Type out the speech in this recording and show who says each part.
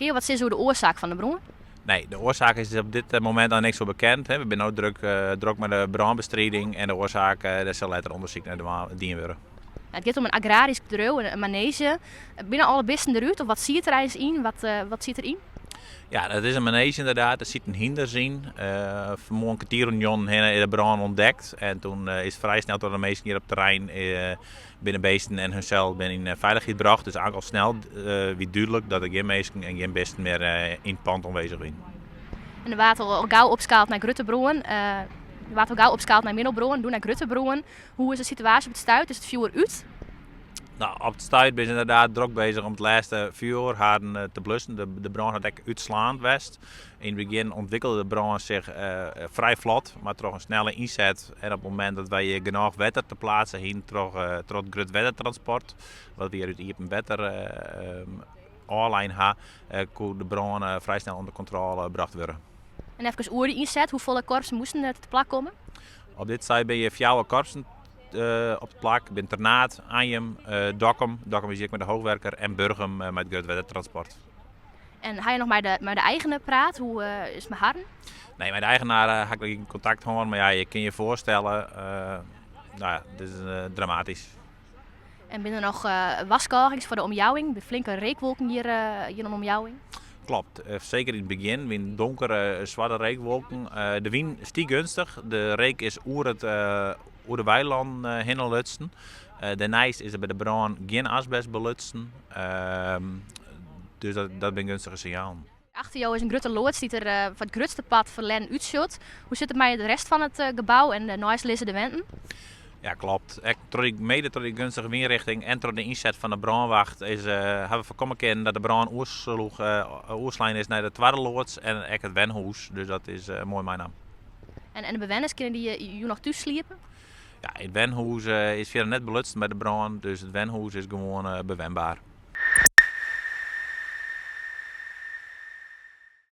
Speaker 1: Kinne jo wat sizze oer de oarsaak fan de brân?
Speaker 2: Nee, de oarsaak is op dit momint noch niks oer bekend. We binne no drok, drok mei de brânbestriding en de oarsaak, dêr sil letter ûndersyk nei dien wurde.
Speaker 1: It giet om in agrarysk bedriuw, in maneezje. Binne alle bisten derút of wat siet der eins yn? Wat, wat siet der yn?
Speaker 2: Ja, dat is in maneezje ynderdaad. Der sieten hynders yn. Fanmoarn kertier oer njoggenen hinne is de brân ûntdekt. En toen is frij snel troch de minsken hjir op it terrein binne bisten en hunsels binne yn feilichheid brocht. Dus al snel wie dúdlik dat der gjin minsken en gjin bisten mear yn it pand oanwêzich wiene.
Speaker 1: En der waard al gau opskaald nei grutte brân. Der waard al gau opskaald nei middelbrân, doe nei grutte brân. Hoe is de situaasje op it stuit? Is it fjoer út?
Speaker 2: No, op it stuit binne se ynderdaad drok bezich om it lêste fjoer harren eh, te blussen. De, de brân hat ek útslaand west. Yn it begjin ûntwikkelde de brân sich eh, frij flot, mar troch in snelle ynset en op it momint dat wy hjir genôch wetter te pleatsen hienen troch, eh, troch it grut wettertransport, wat wy hjir út iepen wetter ôflein ha, koe de brân frij snel ûnder kontrôle brocht wurde.
Speaker 1: En efkes oer de ynset, hoefolle korpsen moasten der te plak komme?
Speaker 2: Op dit stuit binne hjir fjouwer korpsen op it plak. Binne Ternaard, Anjum, Dokkum, Dokkum is hjir ek mei de hoogwerker, en Burgum mei it grut wettertransport.
Speaker 1: En ha je noch mei de, mei de eigener praat? Hoe is it mei harren?
Speaker 2: Nee, mei de eigener ha ik gjin kontakt hân, mar ja, je kinne je foarstelle, no ja, dit is dramatysk.
Speaker 1: En binne der noch warskôgings foar de omjouwing? De flinke reekwolken hjir, hjir om de omjouwing?
Speaker 2: Klopt, seker yn it begjin wienen donkere swarte reekwolken. De wyn stie geunstich, de reek is oer, it, oer de weilannen hinne lutsen. Dêrneist is der by de brân gjin asbest belutsen, dus dat, dat binne geunstige sinjalen.
Speaker 1: Achter jo is in grutte loads dy't der foar it grutste part ferlern útsjocht. Hoe sit it mei de rest fan it gebou en de neistlizzende wenten?
Speaker 2: Ja, klopt. Ek troch dy, mede troch dy gunstige wynrichting en troch de ynset fan de brânwacht is, hawwe we foarkomme kinnen dat de brân oersloech, oerslein is nei de twadde loads en ek it wenhûs. Dus dat is moai meinaam.
Speaker 1: En, en de bewenners, kinne dy jûn noch thús sliepe?
Speaker 2: Ja, it wenhûs is fierder net belutsen by de brân, dus it wenhûs is gewoan bewenber.